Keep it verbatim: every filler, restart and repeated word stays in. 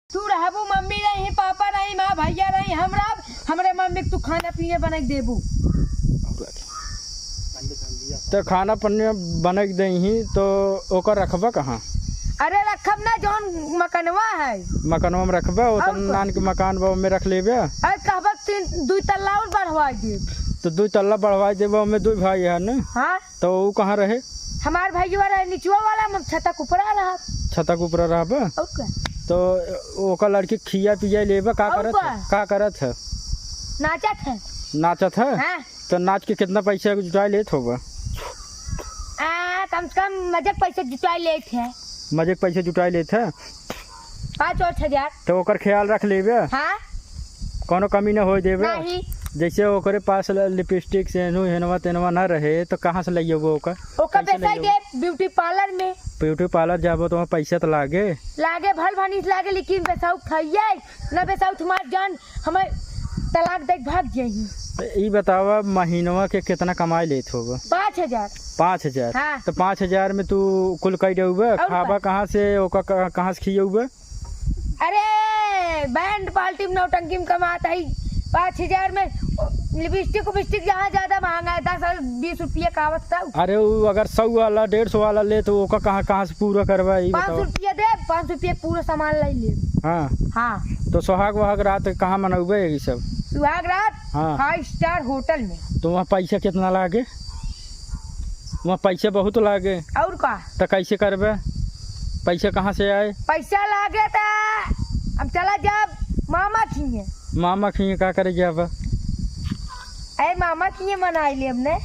तू रहबू, मम्मी रही, पापा रही, माँ भैया रही, हम रहब, हमरे मम्मी के तू खाना पीने बनइ के देबू। त खाना पीने बनइ के देही, तो ओकर रखबा कहाँ? अरे रखब ना, जौन मकनवा है। मकनवा में रखबा, ओ और तन का? नान के मकान बा, ओमे रख लेबे। अरे कहबा तीन, दुइ तल्ला और बढ़वाइ दे। तो दुइ तल्ला बढ़वाइ देबा, ओमे दुइ भाई है न? हाँ। तो ऊ कहाँ रहे? हमार भइया रहे निचुआ वाला, हम छता के ऊपरा रहब। छता के ऊपरा रहब? और का? तो ओकर लड़की खिया पिया लेबा, का और करत का? है? का करत है? नाचत है। नाचत है? हाँ। तो नाच के कितना पैसा जुटाइ लेत होबा? आ, कम से कम मजे के पैसा जुटाइ लेत है। मजे के पैसा जुटाइ लेत है? पाँच और हजार। तो ओकर ख्याल रख लेबे? हाँ। कौनो कमी न होए देबे? नहीं। जैसे ओकरे पास ल-, लिपस्टिक, सेनू, हेनवा तेनवा न रहे, तो कहाँ से लइयबो ओकर? ओकर कैसे बेचाई लइयबो? दे ब्यूटी पार्लर में। ब्यूटी पार्लर जाबो तो वहाँ पैसा तो लागे। लागे, भल भनीस लागे, लेकिन बेसाऊ खाइए, न बेसाऊ तुम्हार जान हमें तलाक दे के भाग जाई। तो ई बतावा, महीनवा के कितना कमाई लेत होबो? पाँच हजार। पाँच हजार? हाँ। तो पाँच हजार में तू कुल कई देबे? और खाबा का? कहाँ से, ओका क-, कहाँ से खियबे? अरे, बैंड पार्टी में नौटंकी में कमात है। पाँच हजार में लिपस्टिक उपिस्टिक जहाँ ज्यादा महंगा है, दस और बीस रुपये का आवत था। अरे, वो अगर सौ वाला, डेढ़ सौ वाला ले, तो ओका कहाँ, कहाँ से पूरा करबा, ई पाँच सौ बताओ। रुपये दे, पाँच सौ रुपये पूरा सामान लाई ले। हाँ। हाँ। तो सुहाग वहाग रात कहाँ मनउबे, ई सब? सुहाग रात हाँ। फाइव स्टार होटल में। तो वहाँ पैसा कितना लागे? वहाँ पैसा बहुत लागे। और का? त कैसे करबे? पैसा कहाँ से आए? पैसा लागे त हम चला जाब मामा खिए। मामा खिए का करे जाबा? अरे मामा खिए मनाई लेब ने।